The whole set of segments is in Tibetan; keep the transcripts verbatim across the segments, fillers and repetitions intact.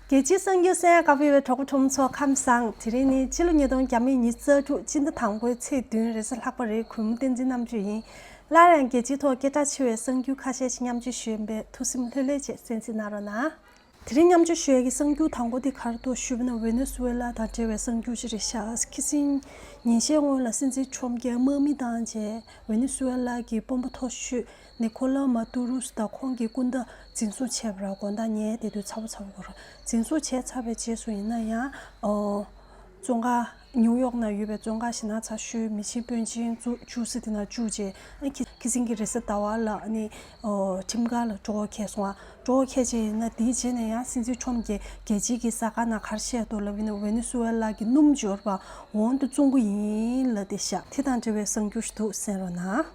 རྒྱལ་སྤྱིའི་གསར་འགྱུར་གསན་ག་ཕེབས་པའི་གྲོགས་པོ་གྲོགས་མོ་ཚོ་ཁམས་བཟང་། དེ་རིང་ནི་ཕྱི་ལོ་ཉིས་སྟོང་ཉི་ཤུ་རྩ་དྲུག་སྤྱི་ཟླ་དང་པོའི་ཚེས་བདུན་རེས་གཟའ་ལྷག་པ་རེད། གུས་མོ་བསྟན་འཛིན་རྣམ་དཔྱོད་ཡིན། སླར་ཡང་རྒྱལ་སྤྱིའི་ཐོག་སྐད་གྲགས་ཆེ་བའི་གསར་འགྱུར་ཁ་ཤས་ཤིག་མཉམ་སྤྱོད་ཞུ་ཡིན་པས་ཐུགས་སེམས་ལྷོད་ལྷོད་བྱས་གསན་གཟིགས་གནང་རོགས་གནང་། དེ་རིང་མཉམ་སྤྱོད་ཞུ་ཡས་ཀྱི་གསར་འགྱུར་དང་པོ་དེ་ག་རེ་འདུག་ཞུས་པ་ན་ཝེ་ནེ་ཛུ་ཝེ་ལ་དང་འབྲེལ་བའི་གསར་འགྱུར་ཅིག་རེད་ཤག་ཁ་སང་ཉིན་ཤས་སྔོན་ལ་སྲིད་འཛིན་ཁྲོམ་རྒྱལ་དམག་མི་བཏང་རྗེས་ཝེ་ནེ་ཛུ་ཝེ་ལ་གི་དཔོན་པོ་མཐོ་ཤོས་ནི་ཁོ་ལ་མ་ཏུ་རུ་སུ་དང་ཁོང་གི་སྐུ་ཟླ་འཛིན་བཟུང་བྱས་པ་ར། དགོང་དག་ཉལ་བསྡད་དུས་ཚ་པོ་ཚ་པོ་གོ་ར་འཛིན་བཟུང་བྱས་ཚར་བའི་རྗེས་སུ་ཡིན་ན་ཡང་ཨོ། བཙོན་ཁང་། ནིའུ་ཡོག་ནང་ཡོད་པའི་བཙོན་ཁང་ཞེ་ན་ཚ་ཤོས་མི་ཆེན་དཔོན་ཆེན་བཅུ་བཅུ་ཟེར་དེ་ནང་བཅུག་རྗེས་ཨ་ནི་ཁི་ཁི་སིང་གི་རེས་གཟའ་ཟླ་བ་ལ་ཨ་ནི་ཁྲིམས་ཁང་ལ་སྤྲོ་བོ་ཁྱེར་སོང་ཨ། སྤྲོ་བོ་ཁྱེར་རྗེས་ཡིན་ན་དེའི་རྗེས་ནས་ཡང་སྲིད་འཛིན་ཁྲོམ་གྱིས་རྒྱལ་སྤྱིའི་གི་གསར་ཁང་ནང་ག་རེ་བཤད་འདུག་ལབ་ཡིན་ན་ཝེ་ནེ་ཛུ་ཝེ་ལ་གི་སྣུམ་འབྱོར་པ་འོང་དུ་བཙོང་གི་ཡིན་ལབ་དེ་བཞག་དེ་དང་འབྲེལ་བའི་གསར་འགྱུར་ཞིག་འདུག་གསན་རོགས་གནང་།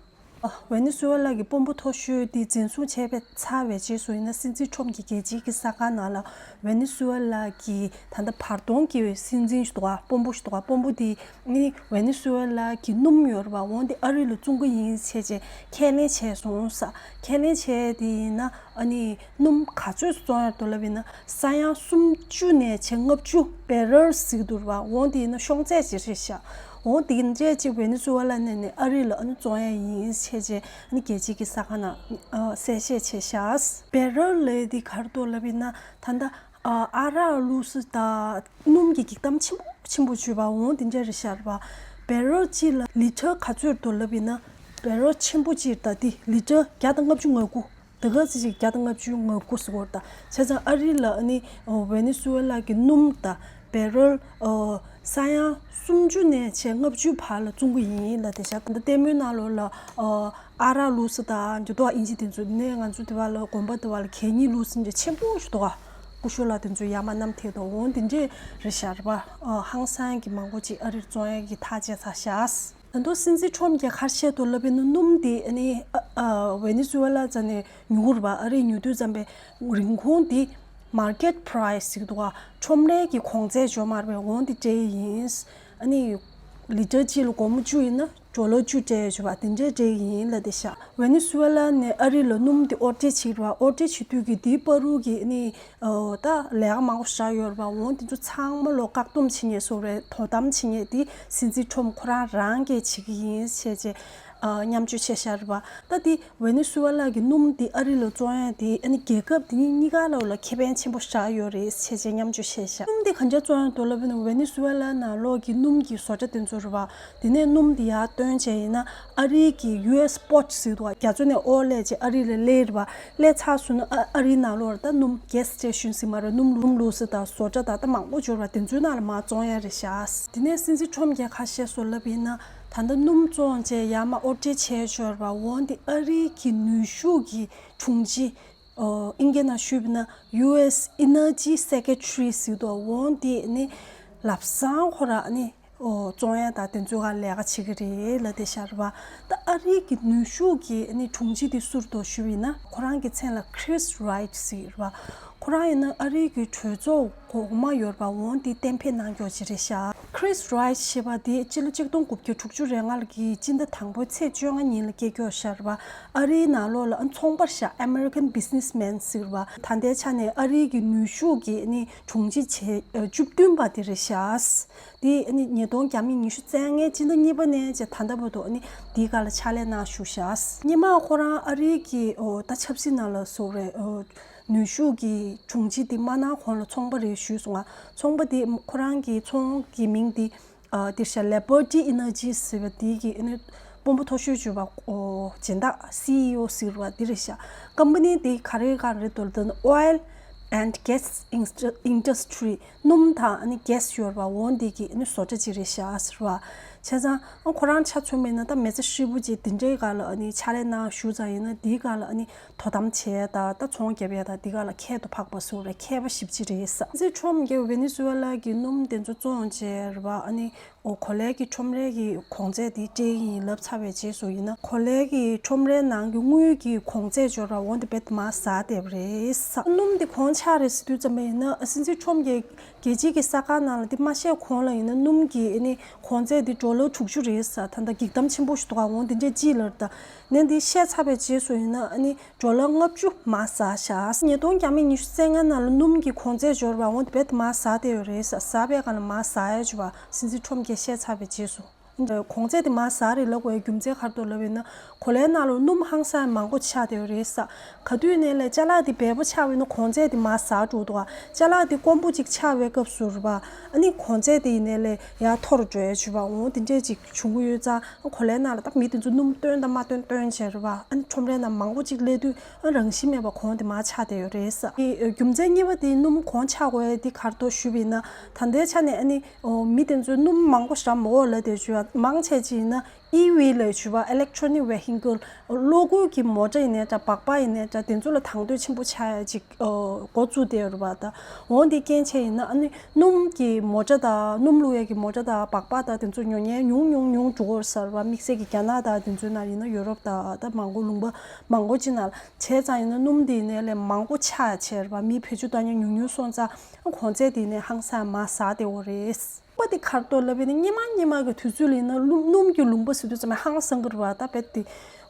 ཝེ་ནེ་ཛུ་ཝེ་ལ་གི་དཔོན་པོ་མཐོ་ཤོས་དེ་འཛིན་བཟུང་བྱས་པའི་ཚར་བའི་རྗེས་སུ་ཡིན་ན་སྲིད་འཛིན་ཁྲོམ་གྱིས་རྒྱལ་སྤྱིའི་གི་གསར་ཁང་ནང་ལ་ཝེ་ནེ་ཛུ་ཝེ་ལ་གི་ད་ལྟ་བར་སྟོང་གི་སྲིད་འཛིན་ཞིག་འདུག་ག་དཔོན་པོ་ཞིག་འདུག་ག་དཔོན་པོ་དེ་ནི་ཝེ་ནེ་ཛུ་ཝེ་ལ་གི་སྣུམ་ཡོད་རེད་པ། འོན་ཏེ་ཨ་རི་ལ་བཙོང་གི་ཡིན་བྱས་རྗེས་ཁས་ལེན་བྱས་སོང་ས། ཁས་ལེན་བྱས་དེ་ཡིན་ན་ཨ་ནི་སྣུམ་ག་ཚོད་བཙོང་ཡག་འདུག་ལབ་ཡིན་ན་ས་ཡ་སུམ་ཅུ་ནས་བྱས་ལྔ་བཅུ་བེ་རལ་ཟེར་གི་འདུག་རེད་པ། འོན་ཏེ་ཡིན་ན་ཤོང་ཚད་ཅིག་རེད་ཤག་འོ་དེ་འདྲས་ཅིག་ཝེ་ནེ་ཛུ་ཝེ་ལ་ནས་ནས་ཨ་རི་ལ་ཨ་ནི་བཙོང་ཡ་ཡིན་ཞེས་བྱས་ཨ་ནི་རྒྱལ་སྤྱིའི་གི་གསར་ཁང་ནང་ཨ་གསལ་བཤད་བྱས་ཤག་བེ་རལ་ལབ་དེ་ག་རེ་འདུག་ལབ་ཡིན་ན་ད་ལྟ་ཨ་ཨ་རག་བླུགས་ས་དང་སྣུམ་གྱི་འགྱིག་དམ་ཆེན་པོ་ཆེན་པོ་བྱོས་པ་འོ་དེ་འདྲས་རེད་ཤག་རེད་པ། བེ་རལ་གཅིག་ལ་ལི་ཊར་ག་ཚོད་འདུག་ལབ་ཡིན་ན་བེ་རལ་ཆེན་པོ་གཅིག་ད་དེ་ལི་ཊར་བརྒྱ་དང་ལྔ་བཅུ་ང་དགུ། དེ་ག་ཚོད་ཅིག་བརྒྱ་དང་ལྔ་བཅུ་ང་དགུ་ཟེར་གོ་རེད་ད། བྱས་ཙང་ཨ་རི་ལ་ཨ་ནི་ཝེ་ནེ་ཛུ་ཝེ་ལ་གི་སྣུམ་དང་བེ་རལ་ས་ཡ་སུམ་ཅུ་ནས་བྱས་ལྔ་བཅུ་བར་ལ་བཙོང་གི་ཡིན་ལབ་དེ་བཞག་ད་ལྟ་ལྟད་མོའི་ནང་ལོགས་ལ་ཨ་རག་བླུགས་ས་དང་འདི་དོ་ཨིན་ཇི་དེ་ཚོ་ནས་ང་ཚོ་དེ་བ་ལ་དགོན་པ་དེ་བ་ལ་གད་སྙིགས་བླུགས་ས་འདྲ་ཆེན་པོ་ཞིག་འདུག་ག་སྐུ་ཞབས་ལགས་དེ་ཚོ་ཡར་མར་བསྣམས་ཐེབས་འདུག་འོ་དེ་འདྲས་རེད་ཤག་རེད་པ། ཧང་སང་གི་མང་པོ་ཅིག་ཨ་རིར་བཙོང་ཡ་གི་ཐག་བཅད་ཚར་ཤག་ད་དུང་སྲིད་འཛིན་ཁྲོམ་གྱིས་ག་རེ་བཤད་འདུག་ལབ་ཡིན་ན་སྣུམ་དེ་ཨ་ནི་ཨ་ཨ་ཝེ་ནེ་ཛུ་ཝེ་ལ་ཙམ་ནས་ཉོ་གི་རེད་པ། ཨ་རིས་ཉོ་དུས་ཙམ་པའི་རིན་གོང་དེ་མར་ཀེཊ་པ་རའི་སི་ཟེར་གི་འདུག་ག་ཁྲོམ་རའི་གི་གོང་ཚད་འཇོག་མ་རེད་པས། འོང་དེ་སྤྲད་ཡིན། ཨ་ནི་ལི་ཊར་གཅིག་ལ་སྒོར་མོ་བཅུ་ཡིན་ན་ཌོ་ལར་བཅུ་སྤྲད་ཡོད་ཆོག་པ་དེ་འདྲས་སྤྲད་ཡིན་ལབ་དེ་ཤག་ཝེ་ནེ་ཛུ་ཝེ་ལ་ནས་ཨ་རི་ལ་སྣུམ་དེ་ཨོ་ཊེ་བྱེད་ཀྱི་རེད་པ། ཨོ་ཊེ་བྱེད་དུས་ཀྱི་དེའི་བར་དུ་གི་ཨ་ནི་ཨོ་ད་ལས་ཀ་མང་པོ་བཞག་ཡོད་རེད་པ། འོ་དེ་ཚོ་ཚང་མ་ལོ་བཀག་སྡོམ་བྱེད་མཁན་བཟོ་རེད། དོ་དམ་བྱེད་མཁན་དེ་སྲིད་འཛིན་ཁྲོམ་ཁོ་རང་རང་གིས་བྱེད་ཀྱི་ཡིན་ཞེས་བྱས་ཨ་མཉམ་སྤྱོད་བྱས་བཞག་རེད་པ། ད་དེ་ཝེ་ནེ་ཛུ་ཝེ་ལ་གི་སྣུམ་དེ་ཨ་རི་ལ་བཙོང་ཡ་དེ་ཨ་ནི་རྒྱལ་ཁབ་དེ་གཉིས་གཉིས་ཀ་ལ་ལ་ཁེ་ཕན་ཆེན་པོ་བཞག་ཡོད་རེད་ཞེས་བྱས་མཉམ་སྤྱོད་བྱས་བཞག་སྣུམ་དེ་ག་འདྲ་བཙོང་ཡ་འདུག་ལབ་ན་ཝེ་ནེ་ཛུ་ཝེ་ལ་ནང་ལོགས་ཀྱི་སྣུམ་གྱི་བཟོ་གྲྭ་དེ་ཚོ་རེད་པ། དེ་ནས་སྣུམ་དེ་ཡར་བཏོན་བྱས་ཡིན་ན་ཨ་རིའི་གི་ཡུ་ཨེས་པོར་ཊི་ཟེར་འདུག་ག་རྒྱ་མཚོ་ནས་ཨོ་སླེབས་བྱས་ཨ་རི་ལ་སླེབས་རེད་པ། སླེབས་ཚར་སོང་ན་ཨ་ཨ་རིའི་ནང་ལོགས་ལ་ད་སྣུམ་གྷེ་སི་སི་ཊེ་ཤན་ཟེར་མ་རེད། སྣུམ་སྣུམ་བླུགས་ས་དང་བཟོ་གྲྭ་དང་ད་མང་པོ་འབྱོར་བ་དེ་ཚོའི་ནང་ལ་མར་བཙོང་ཡ་རེད་ཤག་དེ་ནས་སྲིད་འཛིན་ཁྲོམ་གྱིས་ཁ་ཤས་སུ་ལབ་ཡིན་ན་ད་ལྟ་སྣུམ་བཙོང་བྱས་ཡར་མར་ཨོ་ཊེ་བྱས་འབྱོར་བ་འོན་ཏེ་ཨ་རིའི་གི་ནུས་ཤུགས་ཀྱི་དྲུང་ཆེ། ཨིན་སྐད་ནང་ཞུས་པ་ན་ཡུ་ཨེས་ཨི་ནར་ཇི་སེ་ཀེ་ཊ་རི་ཟེར་འདུག་འོན་ཏེ་ནི་ལབ་སང་ཁོ་ར་ནི། ཨོ་བཙོང་ཡ་དང་དེ་ཚོའི་སྒང་ལས་ཀ་བྱེད་ཀྱི་རེད་ལབ་བསྡད་ཤག་རེད་པ། ད་ཨ་རིའི་གི་ནུས་ཤུགས་ཀྱི་ནི་དྲུང་ཆེ་དེ་སུ་རེད་འདུག་ཞུས་པ་ཡིན་ན་ཁོ་རང་གི་མཚན་ལ་ཁི་རིས་རའེ་ཊི་ཟེར་གྱི་རེད་པ། ཁོ་རང་ཡིན་ན་ཨ་རིའི་གི་གྲོས་ཚོགས་གོང་མ་ཡོད་རེད་པ། འོན་ཏེ་གཏན་འབེབས་གནང་མཁན་ཅིག་རེད་ཤག་ཁི་རིས་རའེ་ཊི་ཞེས་པ་དེ་སྤྱི་ལོ་ཆིག་སྟོང་དགུ་བརྒྱ་དྲུག་ཅུ་རེ་ལྔ་གི་སྤྱི་ཟླ་དང་པོའི་ཚེས་བཅོ་ལྔ་ཉིན་ལ་སྐྱེས་མཁན་ཤག་རེད་པ། ཨ་རིའི་ནང་ལོགས་ལ་ཨ་ཚོང་པ་རེད་ཤག་ཨ་མེ་རི་ཀན་བི་ཛི་ནེ་སི་མེན་ཟེར་གྱི་རེད་པ། ད་ལྟའི་ཆ་ནས་ཨ་རིའི་གི་ནུས་ཤུགས་ཀྱི་ནི་དྲུང་ཆེ་བྱས་བཅུ་བདུན་པ་དེ་རེད་ཤག་དེ་ཨ་ནི་ཉིས་སྟོང་ཉི་ཤུ་རྩ་ལྔའི་སྤྱི་ཟླ་གཉིས་པ་ནས་བྱས་ད་ལྟ་བར་དུ་ཨ་ནི་དེའི་སྒང་ལ་ཕྱག་ལས་གནང་བཞུགས་ཤག་སྔོན་མ་ཁོ་རང་ཨ་རིའི་གི་ཨོ་ད་ཆབ་སྲིད་ནང་ལ་ཟུར་པ་རེད། ཨོ་ནུས་ཤུགས་ཀྱི་དྲུང་ཆེ་དེ་མ་གནང་གོང་ལ་ཚོང་པ་རེད་ཞུས་སོང་ང་། ཚོང་པ་དེ་ཁོ་རང་གི་ཚོང་གི་མིང་དེ་ཨ་དེ་ཤ་ལི་བར་ཊི་ཨི་ནར་ཇི་ཟེར་བ་དེ་གི་ཨ་ནི་དཔོན་པོ་མཐོ་ཤོས་བརྗོད་པ་ཨོ་སྦྱིན་བདག་སི་ཨི་ཨོ་ཟེར་བ་དེ་རེད་ཤག་ཀམ་པ་ནི་དེ་ག་རེ་ག་རེ་འདུག་ལབ་ན་Oil and Gas Industry། སྣུམ་དང་ཨ་ནི་གྷེ་སི་ཡོད་རེད་པ། འོ་འདི་གི་ཨ་ནི་བཟོ་གྲྭ་ཅིག་རེད་ཤག་ཟེར་བ། བྱས་ཙང་ཨ་ཁོ་རང་ཆ་མཚོན་པ་ཡིན་ན་ད་མི་ཚེ་ཧྲིལ་པོ་ཅིག་འདི་འདྲའི་སྒང་ལ་ཨ་ནི་ཕྱག་ལས་གནང་བཞུགས་ཙང་ཡིན་ན་འདིའི་སྒང་ལ་ཨ་ནི་དོ་དམ་བྱས་ད་ད་ཚོང་རྒྱབ་ཡ་ད་འདི་སྒང་ལ་ཁྱད་དུ་འཕགས་པ་ཟེར་རེད། མཁས་པ་ཞེ་པོ་ཅིག་རེད་ས། སྲིད་འཛིན་ཁྲོམ་གྱིས་ཝེ་ནེ་ཛུ་ཝེ་ལ་གི་སྣུམ་དེ་ཚོ་བཙོངས་བྱས་རེད་པ། ཨ་ནི་ཨོ་གོ་ལའི་གི་ཁྲོམ་རའི་གི་གོང་ཚད་དེ་སྤྲད་ཀྱི་ཡིན་ལབ་ཚར་བའི་རྗེས་སུ་ཡིན་ན་གོ་ལའི་གི་ཁྲོམ་རའི་ནང་གི་དངུལ་གྱི་གོང་ཚད་འབྱོར་བ་འོ་འདི་རྦད་དེ་མར་ཟག་བསྡད་པ་རེད་ས། སྣུམ་འདི་གོང་ཆག་རེད་ཟེར་དུས་ཙམ་པ་ཡིན་ན་སྲིད་འཛིན་ཁྲོམ་གྱིས་རྒྱལ་སྤྱིའི་གི་གསར་ཁང་ནང་ལ་འདི་མ་བཤད་གོང་ལ་ཡིན་ན་སྣུམ་གྱི་ཨ་ནི་གོང་ཚད་འདི་ཌོ་ ཌོ་ལར་དྲུག་ཅུ་རེད་ཟེར། ད་ལྟ་འགྱིག་དམ་ཆེན་པོ་ཞིག་འདུག་ག་འོ་འདི་འདྲས་ཅིག་ལབ་རེད། ད་ནས་འདི་བཤད་ཚར་བའི་རྗེས་སུ་ཡིན་ན་ཨ་ནི་ཌོ་ལར་ལྔ་བཅུ་མར་ཟག་ཤག་ཉིས་སྟོང་བརྒྱ་མེད་ཉི་ཤུ་རྩ་ལྔ་ནང་ལ་སྣུམ་གྱི་གོང་ཚད་འབྱོར་བ་འོ་དེ་བས་དེ་མར་ཟག་བསྡད་ཡོད་རེད་ཟེར། ཟག་པའི་སྒང་ལ་མར་ཟག་ཡ་བྱུང་བ་སྲིད་འཛིན་ཊམ་གྱིས་བཤད་ཚར་བའི་རྗེས་སུ། གོང་ཚད་དེ་མར་ཟག་རེད་ལབ་དགོས་རྒྱུ་མཚན་ག་རེ་འདུག་ལབ་ཡིན་ན། གོ་ལའི་ནང་ལ་སྣུམ་ཧང་སང་མང་པོ་ཆགས་བསྡད་ཡོད་རེད་ཟེར། ག་དུས་ནས་ལས་ཅ་ལག་དེ་བལ་པོ་ཆགས་པ་ཡིན་ན་གོང་ཚད་དེ་མར་ཟག་འགྲོ་འདུག་ཅ་ལག་དེ་སྐོམ་པོ་ཅིག་ཆགས་པའི་སྐབས་སུ་རེད་པ། ཨ་ནི་གོང་ཚད་དེ་ཡིན་ནས་ལས་ཡར་མཐོ་རུ་འགྲོ་ཡ་བྱུང་བ་འོ་དེ་འདྲས་ཅིག་བྱུང་གི་ཡོད་ཙང་། གོ་ལའི་ནང་ལ་ད་མི་དེ་ཚོ་སྣུམ་བཏོན་དང་མ་བཏོན་བཏོན་བྱས་རེད་པ། ཨ་ནི་ཁྲོམ་རའི་ནང་མང་པོ་ཅིག་སླེབས་དུས་ཨ་རང་བཞིན་མེད་པ་གོང་དེ་མར་ཆག་བསྡད་ཡོད་རེད་ཟེར། དེ་རྒྱུ་མཚན་གཉིས་པ་དེ་སྣུམ་གོང་ཆག་དགོས་ཡ་དེ་ག་རེ་འདུག་ཞུས་པ་ཡིན་ན། ད་ལྟའི་ཆ་ནས་ཨ་ནི་ཨོ་མི་དེ་ཚོས་སྣུམ་མང་པོ་ཞེ་དྲག་མ་འོག་ལ་དེ་ཞུ་ཡ་མང་ཆེ་ཅིག་ཡིན་ན་ཨི་ཝི་ལབ་ཞུ་བ་Electronic Vehicle གློག་སྒུལ་གྱི་མོ་ཊ་ཡིན་ནའི་འདྲ་སྦག་སྦག་ཡིན་ནའི་འདྲ་དེ་ཚོ་ལ་དང་དོད་ཆེན་པོ་ཆགས་ཡ་ཅིག་ཨོ་འགོ་བཙུགས་བསྡད་ཡོད་རེད་པ། ད་འོ་འདི་རྐྱེན་བྱས་ཡིན་ན་ཨ་ནི་སྣུམ་གྱི་མོ་ཊ་དང་སྣུམ་བླུགས་ཡས་ཀྱི་མོ་ཊ་དང་སྦག་སྦག་དང་དེ་ཚོ་ཉོ་མཁན་ཉུང་ཉུང་ཉུང་འགྲོ་གི་ཡོད་ས་རེད་པ། དམིགས་བསལ་གྱི་རྒྱ་ནག་དང་དེ་ཚོའི་ནང་ཡིན་ན་ཡུ་རོབ་དང་ད་མང་པོ་ལུང་པ་མང་པོ་ཅིག་ནང་ལ་བྱས་ཙང་ཡིན་ན་སྣུམ་འདི་ཡིན་ནའི་ལས་མང་པོ་ཆགས་བྱས་རེད་པ། མིའི་བེད་སྤྱོད་བཏང་མཁན་ཉུང་ཉུང་སོང་ཙང་གོང་ཚད་འདི་ཡིན་ནའི་ཧང་སང་མར་ཟག་བསྡད་ཡོད་རེད། པ་དེ་ག་རེ་འདུག་ལབ་ཡིན་ན་སྔོན་མ་སྔོན་མ་གི་དུས་ཚོད་ལ་ཡིན་ན་སྣུམ་སྣུམ་གྱི་ལུང་པ་ཟེར་དུས་ཙམ་པ་ཧང་སང་གི་རེད་པ། ད་རྦད་དེ་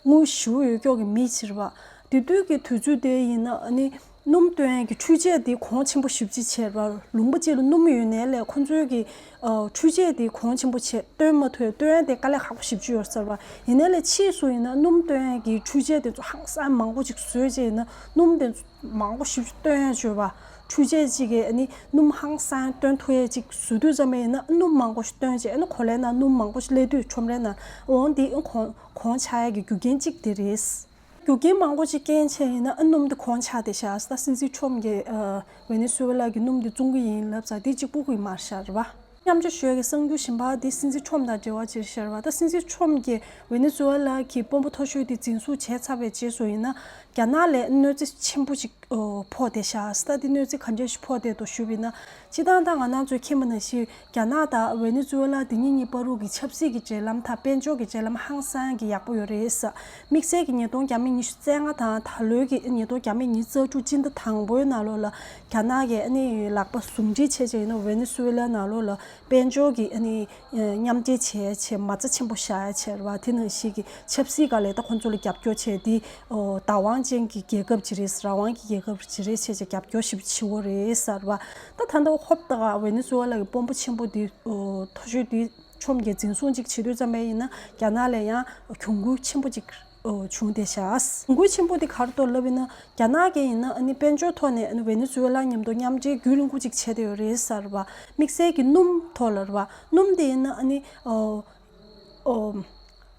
དངུལ་ཞེ་པོ་ཡོད་ཀྱོག་གི་མི་ཅིག་རེད་པ། དེ་དུས་ཀྱི་དུས་ཚོད་དེ་ཡིན་ན་ཨ་ནི་སྣུམ་བཏོན་ཡས་ཀྱི་འཕྲུལ་ཆས་དེ་གོང་ཆེན་པོ་ཞེ་པོ་ཅིག་བྱས་རེད་པ། ལུང་པ་གཅིག་ལ་སྣུམ་ཡོད་ནའི་ལས་ཁོང་ཚོའི་གི་ཨ་འཕྲུལ་ཆས་དེ་གོང་ཆེན་པོ་བྱས་བཏོན་མ་ཐུབ། བཏོན་ཡས་དེ་དཀའ་ལས་ཁག་པོ་ཞེ་པོ་ཅིག་ཡོད་ས་རེད་པ། ཡིན་ནའི་ལས་ཕྱིས་སུ་ཡིན་ན་སྣུམ་བཏོན་ཡས་ཀྱི་འཕྲུལ་ཆས་དེ་ཚོ་ཧང་སང་མང་པོ་ཅིག་བཟོས་བྱས་ཡིན་ན་སྣུམ་དེ་ཚོ་མང་པོ་ཞིག་བཏོན་ཡ་བྱོས་པ། འཕྲུལ་ཆས་གཅིག་གིས་ཨ་ནི་སྣུམ་ཧང་སང་བཏོན་ཐུབ་ཡ་གཅིག་བཟོ་དུས་ཙམ་པ་ཡིན་ན་སྣུམ་མང་པོ་ཞིག་བཏོན་བྱས་ཨ་ནི་གོ་ལའི་ནང་སྣུམ་མང་པོ་ཞིག་སླེབས་དུས་ཁྲོམ་རའི་ནང་འོང་དེ་གོང་གོང་ཆག་ཡ་གི་རྒྱུ་རྐྱེན་གཅིག་དེ་རེད། རྒྱུ་རྐྱེན་མང་པོ་ཅིག་རྐྱེན་བྱས་ཡིན་ན་ཨ་སྣུམ་དེ་གོང་ཆག་བསྡད་ཤག་ད་སྲིད་འཛིན་ཁྲོམ་གྱིས་ཨ་ཝེ་ནེ་ཛུ་ཝེ་ལ་གི་སྣུམ་དེ་བཙོང་གི་ཡིན་ལབ་ཙང་དེ་གཅིག་པུ་གི་མ་རེད་ཤག་རེད་པ། མཉམ་སྤྱོད་ཞུ་ཡ་གི་གསར་འགྱུར་གཞན་པ་དེ་སྲིད་འཛིན་ཁྲོམ་དང་འབྲེལ་བ་བྱས་ཤག་རེད་པ། ད་སྲིད་འཛིན་ཁྲོམ་གྱིས་ཝེ་ནེ་ཛུ་ཝེ་ལ་གི་དཔོན་པོ་མཐོ་ཤོས་དེ་འཛིན་བཟུང་བྱས་ཚར་བའི་རྗེས་སུ་ཡིན་ན་རྒྱ་ནག་ལ་གནོད་འཚེ་ཆེན་པོ་ཅིག་ཨོ་ཕོག་བསྡད་ཤག་ད་འདི་གནོད་འཚེ་ག་འདྲ་ཞིག་ཕོག་བསྡད་འདུག་ཞུས་པ་ཡིན་ན། སྤྱིར་བཏང་ད་ང་རང་ཚོས་མཁྱེན་པ་ནང་བཞིན་རྒྱ་ནག་དང་ཝེ་ནེ་ཛུ་ཝེ་ལ་འདི་གཉིས་གཉིས་བར་དུ་གི་ཆབ་སྲིད་ཀྱི་འབྲེལ་ལམ་དང་དཔལ་འབྱོར་གྱི་འབྲེལ་ལམ་ཧང་སང་གི་ཡག་པོ་ཡོད་རེད་ཟེར། དམིགས་བསལ་གྱི་ཉིས་སྟོང་བརྒྱ་མེད་ཉི་ཤུ་རྩ་ལྔ་དང་ད་ལོའི་གི་ཉིས་སྟོང་བརྒྱ་མེད་ཉི་ཤུ་རྩ་དྲུག་སྤྱི་ཟླ་དང་པོའི་ནང་ལོགས་ལ་རྒྱ་ནག་གིས་ཨ་ནི་ལག་པ་ཟུང་འབྲེལ་བྱས་བྱས་ཡིན་ན་ཝེ་ནེ་ཛུ་ཝེ་ལ་ནང་ལོགས་ལ་དཔལ་འབྱོར་གྱི་ཨ་ནི་མཉམ་འབྲེལ་བྱས་བྱས་མ་རྩ་ཆེན་པོ་བཞག་ཡ་བྱས་རེད་པ། དེ་ནང་བཞིན་གྱི་ཆབ་སྲིད་སྒང་ལ་ད་ཁོང་ཚོ་ལ་རྒྱབ་སྐྱོར་བྱས་དེ་ཨོ་བདག་དབང་ཅན་གྱི་རྒྱལ་ཁབ་ཅིག་རེད། རང་དབང་གི་རྒྱལ་ཁབ་ཅིག་རེད་བྱས་བྱས་རྒྱབ་སྐྱོར་ཞིག་བྱེད་འོ་རེད་ཟེར་བ། ད་ད་ལྟ་ཧོབ་ཏེ་ག་ཝེ་ནེ་ཛུ་ཝེ་ལ་གི་དཔོན་པོ་ཆེན་པོ་དེ་ཨོ་མཐོ་ཤོས་དེ་ཁྲོམ་གྱི་འཛིན་བཟུང་ཅིག་བྱེད་དུས་ཙམ་པ་ཡིན་ན་རྒྱ་ནག་ལ་ཡང་གྱོང་གུན་ཆེན་པོ་ཅིག་ཨོ་བྱུང་བསྡད་ཤག་གྱོང་གུན་ཆེན་པོ་དེ་ག་རེ་འདུག་ལབ་ཡིན་ན་རྒྱ་ནག་གིས་ཡིན་ན་ཨ་ནི་དཔལ་འབྱོར་ཐོག་ནས་ཨ་ནི་ཝེ་ནེ་ཛུ་ཝེ་ལ་མཉམ་དུ་མཉམ་འབྲེལ་རྒྱུན་རིང་པོ་ཅིག་བྱས་བསྡད་ཡོད་རེད་ཟེར་བ། དམིགས་བསལ་གྱི་སྣུམ་ཐོག་ལ་རེད་བ། སྣུམ་དེ་ཡིན་ན་ཨ་ནི་ཨོ། ཨོ།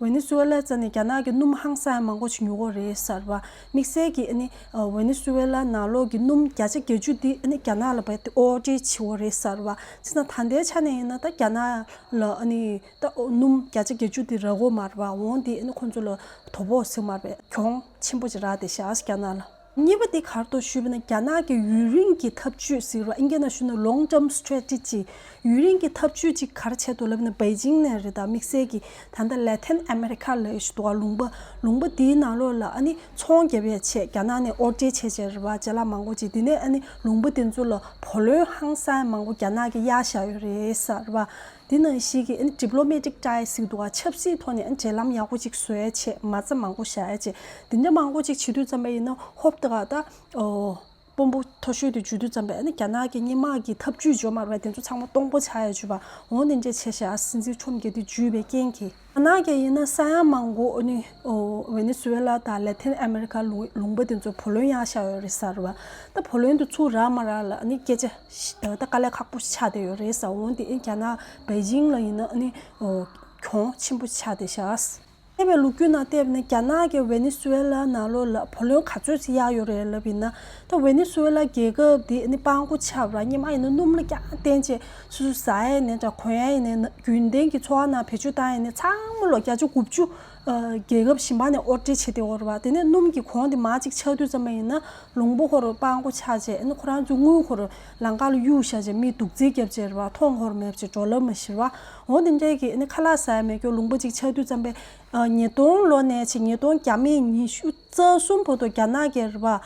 ཝེ་ནེ་ཛུ་ཝེ་ལ་རྩ་ནས་རྒྱ་ནག་གི་སྣུམ་ཧང་སང་མང་པོ་ཞིག་ཉོ་གི་རེད་ཟེར་བ། དམིགས་བསལ་གྱི་ཨ་ནི་ཨོ་ཝེ་ནེ་ཛུ་ཝེ་ལ་ནང་ལོགས་ཀྱི་སྣུམ་བརྒྱ་ཆ་བརྒྱད་ཅུ་དེ་ཨ་ནི་རྒྱ་ནག་ལ་བས་ཏེ་ཨོ་ཌར་བྱེད་ཀྱི་རེད་ཟེར་བ། བྱས་ཙང་ད་ལྟའི་ཆ་ནས་ཡིན་ན་ད་རྒྱ་ནག་ལ་ཨ་ནི་ད་ཨོ་སྣུམ་བརྒྱ་ཆ་བརྒྱད་ཅུ་དེ་རག་གི་མ་རེད་བ། འོང་དེ་ཨ་ནི་ཁོང་ཚོ་ལ་དོ་ཕོག་ཟེར་མ་རེད། གྱོང་ཆེན་པོ་ཅིག་རག་བསྡད་ཤག་རྒྱ་ནག་ལ། གཉིས་པ་དེ་ག་རེ་འདུག་ཞུས་པ་ན་རྒྱ་ནག་གི་ཡུན་རིང་གི་འཐབ་ཇུས་ཟེར་བ་ཨིན་སྐད་ནང་ཞུས་ན་long term strategy། ཡུན་རིང་གི་འཐབ་ཇུས་ཅིག་ག་རེ་བྱས་འདུག་ལབ་ན་པེ་ཅིང་ནས་རེད། ད་དམིགས་བསལ་གྱི་ད་ལྟ་ལ་ཏིན་ཨ་མེ་རི་ཁ་ལབ་ཞིག་འདུག་ག་ལུང་པ། ལུང་པ་དེའི་ནང་ལོགས་ལ་ཨ་ནི་ཚོང་རྒྱབ་ཡ་ཆེད་རྒྱ་ནག་ནས་ཨོར་ཌར་བྱས་བྱས་རེད་བ། ཅ་ལག་མང་པོ་ཅིག་དེ་ནས་ཨ་ནི་ལུང་པ་དེ་ཚོ་ལ་བུ་ལོན་ཧང་སང་མང་པོ་རྒྱ་ནག་གིས་གཡར་བཞག་ཡོད་རེད་ཟེར་བ། དེ་ནང་བཞིན་གྱི་ཨ་ནི་diplomatic ties་ཟེར་འདུག་ག་ཆབ་སྲིད་ཐོག་ནས་ཨ་ནི་འབྲེལ་ལམ་ཡག་པོ་ཅིག་བཟོ་ཡ་ཆེད་མ་རྩ་མང་པོ་བཞག་ཡ་ཆེད་དེ་འདྲ་མང་པོ་ཅིག་བྱེད་དུས་ཙམ་པ་ཡིན་ན་ཧོབ་ཏེ་ག་ད་ཨོ། དཔོན་པོ་མཐོ་ཤོས་དེ་འཇུ་དུས་ཙམ་པས་ཨ་ནི་རྒྱ་ནག་གི་སྔོན་མ་གི་འཐབ་ཇུས་འཇོག་མ་རེད་པས། དེ་ཚོ་ཚང་མ་སྟོང་པ་ཆགས་ཡ་བྱུང་བ་འོང་དེ་འདྲས་བྱས་ཤག་སྲིད་འཛིན་ཁྲོམ་གྱིས་དེ་འཇུས་པའི་རྐྱེན་གྱིས། རྒྱ་ནག་གིས་ཡིན་ན་ས་ཡ་མང་པོ་ཨ་ནི་ཨོ་ཝེ་ནེ་ཛུ་ཝེ་ལ་དང་ལ་ཏིན་ཨ་མེ་རི་ཁ་ལུང་ལུང་པ་དེ་ཚོ་བུ་ལོན་གཡར་བཞག་ཡོད་རེད་ཟེར་བ། ད་བུ་ལོན་དེ་ཚུར་རག་མ་རག་ལ་ཨ་ནི་སྐད་ཆ་ད་དཀའ་ལས་ཁག་པོ་ཆགས་བསྡད་ཡོད་རེད་ཟེར། འོང་དེ་ཨ་ནི་རྒྱ་ནག་པེ་ཅིང་ལ་ཡིན་ན་ཨ་ནི་ཨོ་གྱོང་ཆེན་པོ་ཆགས་བསྡད་ཤག་འདས་པའི་ལོ་རྒྱུས་ནང་བལྟས་པ་ན་རྒྱ་ནག་གིས་ཝེ་ནེ་ཛུ་ཝེ་ལ་ནང་ལོགས་ལ་བུ་ལོན་ག་ཚོད་ཅིག་གཡར་ཡོད་རེད་ལབ་ཡིན་ན། ད་ཝེ་ནེ་ཛུ་ཝེ་ལ་རྒྱལ་ཁབ་འདི་ཨ་ནི་སྤྲང་པོ་ཆགས་པ་ར་སྔོན་མ་ཡིན་ན་སྣུམ་ལ་རྐྱང་བརྟེན་བྱས་སོ་སོ་ཟ་ཡ་ཡིན་ནའི་འདྲ་གོན་ཡ་ཡིན་ནའི་རྒྱུན་ལྡན་གྱི་འཚོ་བ་ནང་བེད་སྤྱོད་བཏང་ཡ་ཡིན་ནའི་ཚང་མ་ལོ་བརྒྱ་ཆ་དགུ་བཅུ་རྒྱལ་ཁབ་གཞན་པ་ནས་ཨོར་ཌར་བྱེད་བསྡད་ཡོད་རེད་བ། དེ་ནས་སྣུམ་གྱི་གོང་དེ་མར་ཅིག་ཆག་དུས་ཙམ་པ་ཡིན་ན་ལུང་པ་ཁོ་རང་སྤྲང་པོ་ཆགས་བྱས་ཨ་ནི་ཁོ་རང་ཚོའི་དངུལ་ཁོ་རང་ལམ་ཁ་ལ་གཡུག་བཞག་བྱས་མི་སྡུག་རྩིས་བརྒྱབ་བྱས་རེད་བ། མཐོང་ཁོ་རང་མེད་བྱས་འགྲོ་ལམ་མ་ཤེས་རེད་བ། འོ་དེ་འདྲས་ཀྱི་ཨ་ནི་ཁ་ལག་ཟ་ཡ་མེད་ཀྱོག་ལུང་པ་ཅིག་ཆགས་དུས་ཙམ་པས། ཉིས་སྟོང་ལོ་ནས་བྱས་ཉིས་སྟོང་བརྒྱ་མེད་ཉི་ཤུ་རྩ་གསུམ་བར་དུ་རྒྱ་ནག་གིས་རེད་པ།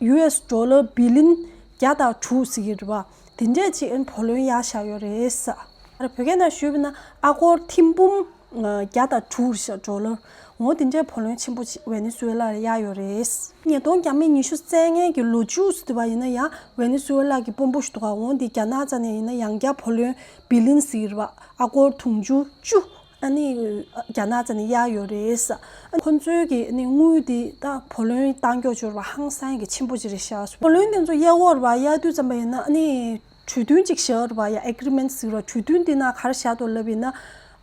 ཡུ་ཨེས་ཌོ་ལར་བི་ལིན་བརྒྱ་དང་དྲུག་ཟེར་གྱི་རེད་པ། དེ་འདྲས་ཅིག་ཨན་བུ་ལོན་གཡར་བཞག་ཡོད་རེད་ས། ཨ་ར་བོད་སྐད་ནང་ཞུས་པ་ན་ཨ་སྒོར་ཐེར་འབུམ་བརྒྱ་དང་དྲུག་རེད་ཤག་ཌོ་ལར། འོ་དེ་འདྲའི་བུ་ལོན་ཆེན་པོ་ཅིག་ཝེ་ནེ་ཛུ་ཝེ་ལ་ལ་གཡར་ཡོད་རེད། ཉིས་སྟོང་བརྒྱ་མེད་ཉི་ཤུ་རྩ་ལྔའི་གི་ལོ་མཇུག་ཟེར་བ་ཡིན་ན་ཡང་ཝེ་ནེ་ཛུ་ཝེ་ལ་གི་དཔོན་པོ་ཞིག་འདུག་ག་འོ་དེ་རྒྱ་ནག་རྩ་ནས་ཡིན་ན་ཡང་བསྐྱར་བུ་ལོན་བི་ལིན་ཟེར་བ་ཨ་སྒོར་དུང་ཕྱུར་བཅུ། ཨ་ནི་རྒྱ་ནག་རྩ་ནས་གཡར་ཡོད་རེད། ཨ་ནི་ཁོ་ཚོའི་གི་ཨ་ནི་དངུལ་དེ་ད་བུ་ལོན་གཏང་རྒྱུ་ཅིག་ཡོད་རེད་པ། ཧང་སང་གི་ཆེན་པོ་ཅིག་རེད་ཤག་བུ་ལོན་དེ་ཚོ་གཡར་ཡོད་རེད་པ། གཡར་དུས་ཙམ་པ་ཡིན་ན་ཨ་ནི་གྲོས་མཐུན་ཅིག་བཞག་ཡོད་རེད་པ། ཡ་ཨེ་གྷི་རི་མེན་ཊི་ཟེར་བ། གྲོས་མཐུན་དེ་ནང་ག་རེ་བཞག་འདུག་ལབ་ཡིན་ན།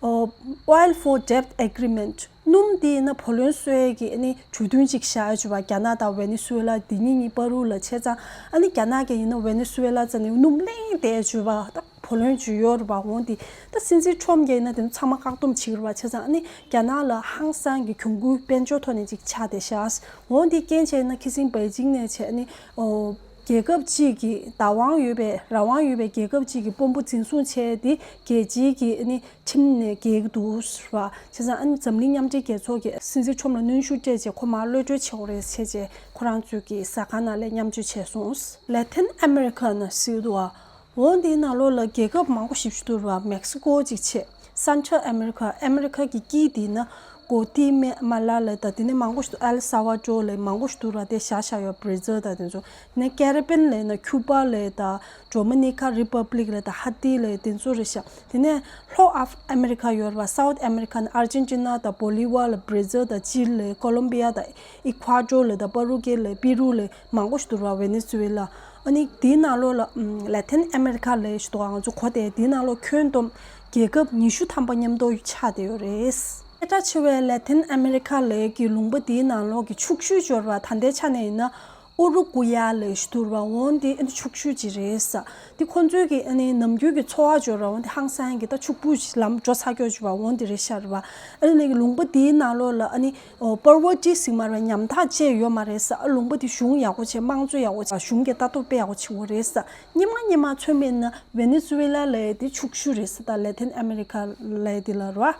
Oil for Debt Agreement། སྣུམ་དེ་ཡིན་ན་བུ་ལོན་གསོལ་ཡས་ཀྱི་ཨ་ནི་གྲོས་མཐུན་ཅིག་བཞག་ཡོད་རེད་པ། རྒྱ་ནག་དང་ཝེ་ནེ་ཛུ་ཝེ་ལ་དེ་གཉིས་གཉིས་བར་དུ་ལ་བྱས་ཙང་ཨ་ནི་རྒྱ་ནག་གིས་ཡིན་ན་ཝེ་ནེ་ཛུ་ཝེ་ལ་རྩ་ནས་སྣུམ་ལེན་བསྡད་ཡོད་རེད་པ། ད་བུ་ལོན་ཅིག་ཡོད་རེད་པ། འོ་དེ་ད་སྲིད་འཛིན་ཁྲོམ་གྱིས་ཡིན་ན་དེ་ཚོ་ཚང་མ་བཀག་སྡོམ་བྱེད་ཀྱི་རེད་པ། བྱས་ཙང་ཨ་ནི་རྒྱ་ནག་ལ་ཧང་སང་གི་གྱོང་གུན་དཔལ་འབྱོར་ཐོག་ནས་ཅིག་ཆགས་བསྡད་ཤག་འོ་དེ་རྐྱེན་བྱས་ན་ཁ་སང་པེ་ཅིང་ནས་བྱས་ཨ་ནི་ཨོ། རྒྱལ་ཁབ་ཅིག་གི་བདག་དབང་ཡོད་པའི་རང་དབང་ཡོད་པའི་རྒྱལ་ཁབ་ཅིག་གི་དཔོན་པོ་འཛིན་བཟུང་བྱས་ཏེ་རྒྱལ་སྤྱིའི་གི་ཨ་ནི་ཁྲིམས་ནས་འགེལ་གྱི་འདུག་ཟེར་བ། བྱས་ཙང་ཨ་ནི་འཛམ་གླིང་མཉམ་འབྲེལ་རྒྱལ་ཚོགས་ཀྱིས་སྲིད་འཛིན་ཁྲོམ་ལ་གནོན་ཤུགས་སྤྲད་རྗེས་ཁོ་མར་གློད་གྲོལ་བྱེད་དགོས་རེད་བྱས་རྗེས་ཁོ་རང་ཚོས་ཀྱི་ཟ་ཁང་ནང་ལ་མཉམ་སྤྱོད་བྱས་སོང་། ལེ་ཐིན་ཨ་མེ་རི་ཁ་ནང་ཟེར་འདུག་བ། འོ་འདིའི་ནང་ལོགས་ལ་རྒྱལ་ཁབ་མང་པོ་ཞིག་འདུག་ར། མེག་སི་ཀོ་ཅིག་བྱས། སན་ཊལ་ཨ་མེ་རི་ཁ། ཨ་མེ་རི་ཁ་གི་དཀྱིལ་འདི་ན་གོ་ཏི་མ་ལ་ལ་དང་དེ་ནས་མང་པོ་ཞིག་འདུག་ཨེལ་སཱ་ཝ་ཏོར་ལ་མང་པོ་ཞིག་འདུག་ར། དེ་བཞག་བཞག་ཡོད། བྷར་ཛིལ་དང་དེ་ཚོ། དེ་ནས་ཀེ་རི་བི་ཡན་ལ་ན་ཁྱུ་པ་ལ་དང་ཌོ་མི་ནི་ཀ་རི་པབ་ལིག་ལ་དང་ཧ་ཏི་ལ་དེ་ཚོ་རེད་ཤག་དེ་ནས་ལྷོ་ཨ་ཨ་མེ་རི་ཁ་ཡོད་ར། སའུ་ཐི་ཨ་མེ་རི་ཁ་ན་ཨར་ཇེན་ཊི་ན་དང་བོ་ལི་ཝ་ལ། བྷར་ཛིལ་དང་ཅི་ལི། ཀོ་ལོམ་བི་ཡ་དང་ཨི་ཁུ་ཝ་ཏོར་ལ་དང་པ་རུ་ཀེ་ལ། པི་རུ་ལ། མང་པོ་ཞིག་འདུག་ར། ཝེ་ནེ་ཛུ་ཝེ་ལ། ཨ་ནི་དེའི་ནང་ལོགས་ལ་ཨམ་ལེ་ཐིན་ཨ་མེ་རི་ཁ་ལབ་ཞིག་འདུག་ང་ཚོ་གོ་དེ་དེའི་ནང་ལོགས་ཁྱོན་བསྡོམས་རྒྱལ་ཁབ་ཉི་ཤུ་ཐམ་པ་མཉམ་དུ་ཆགས་བསྡད་ཡོད་རེད། སྐད་གྲགས་ཆེ་བའི་ལེ་ཐིན་ཨ་མེ་རི་ཁ་ལབ་ཀྱི་ལུང་པ་དེའི་ནང་ལོགས་ཀྱི་ཕྱུག་ཤོས་ཅིག་ཡོད་རེད་པ། ད་ལྟའི་ཆ་ནས་ཡིན་ན་ཨུ་རུ་ཀུ་ཡ་ལབ་ཞིག་འདུག་ར། འོ་འདི་ཨ་ནི་ཕྱུག་ཤོས་ཅིག་རེད་ས། དེ་ཁོ་ཚོའི་གི་ཨ་ནི་ནམ་རྒྱུན་གྱི་འཚོ་བ་ཅིག་ཡོད་ར། འོ་འདི་ཧང་སང་གི་ད་ཕྱུག་པོ་ཅིག་ལམ་འགྲོ་ཚར་ཀྱོག་ཅིག་པ། འོ་འདི་རེད་ཤག་རེད་པ། ཨ་ནི་ལུང་པ་དེའི་ནང་ལོགས་ལ་ཨ་ནི་ཨོ། པོ་ཝར་ཊི་ཟེར་མ་རེད་པ། ཉམ་ཐག་བཅས་ཡོད་མ་རེད་ས། ཨ་ལུང་པ་དེ་གཞུང་ཡག་པོ་བྱས། དམངས་གཙོ་ཡག་པོ་བྱས། གཞུང་གི་ལྟ་རྟོག་དཔེ་ཡག་པོ་བྱེད་དགོས་རེད་ས། སྔོན་མ་སྔོན་མ་མཚོན་པ་ཡིན་ན་ཝེ་ནེ་ཛུ་ཝེ་ལ་ལབ་ཡས་དེ་ཕྱུག་ཤོས་རེད་ས། ད་ལེ་ཐིན་ཨ་མེ་རི་ཁ་ལབ་ཡས་དེ་ལ་རེད་པ།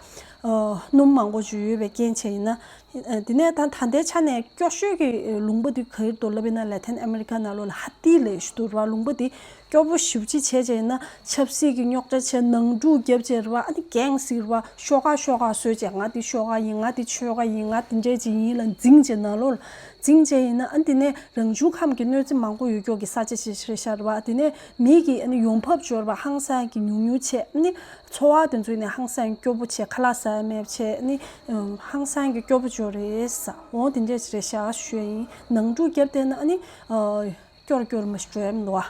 ཨ་སྣུམ་མང་པོ་ཅིག་ཡོད་པའི་རྐྱེན་བྱས་ཡིན་ན། ཨ་དེ་ནས་ད་ད་ལྟའི་ཆ་ནས་སྐྱོ་ཤོས་ཀྱི་ལུང་པ་དེ་ག་རེ་འདུག་ལབ་ཡིན་ན་ལེ་ཐིན་ཨ་མེ་རི་ཁ་ནང་ལོགས་ལ་ཧ་ཏི་ལབ་ཡས་ཞིག་འདུག་རེད་པ། ལུང་པ་དེ་སྐྱོ་པོ་ཞེ་པོ་ཅིག་བྱས་བྱས་ཡིན་ན་ཆབ་སྲིད་ཀྱི་རྙོག་དྲ་བྱས། ནང་འཁྲུག་བརྒྱབ་བྱས་རེད་པ། ཨ་ནི་གེང་ཟེར་བ་ཤོག་ཁག་ཤོག་ཁག་བཟོས་བྱས། ང་འདི་ཤོག་ཁག་ཡིན། ང་འདི་ཆོལ་ཁ་ཡིན། ང་འདི་འདྲས་ཅིག་ཡིན་ལབ་འཛིང་བྱས། ནང་ལོགས་ལ་འཛིང་བྱས་ཡིན་ན་ཨ་ནི་དེ་ནས་རང་བྱུང་ཁམས་ཀྱི་གནོད་འཚེ་མང་པོ་ཡོད་ཀྱོག་གི་ས་ཆ་ཞིག་རེད་ཤག་རེད་པ། དེ་ནས་མི་གི་ཨ་ནི་ཡོང་འབབ་ཅིག་ཡོད་རེད་པ། ཧང་སང་གི་ཉུང་ཉུང་བྱས། ཨ་ནི་འཚོ་བ་དེ་ཚོ་ནི་ཧང་སང་སྐྱོ་པོ་བྱས། ཁ་ལག་ཟ་ཡ་མེད་བྱས། ཨ་ནི་ཧང་སང་གི་སྐྱོ་པོ་ཅིག་ཡོད་རེད་ས། འོ་དེ་འདྲས་ཅིག་རེད་ཤག་ཞུ་ཡ་ཡིན། ནང་འཁྲུག་བརྒྱབ་བསྡད་ན་ཨ་ནི་ཨ། སྐྱོ་རུ་སྐྱོ་རུ་མ་ཞིག་འགྲོ་ཡ་མི་འདུག་བ།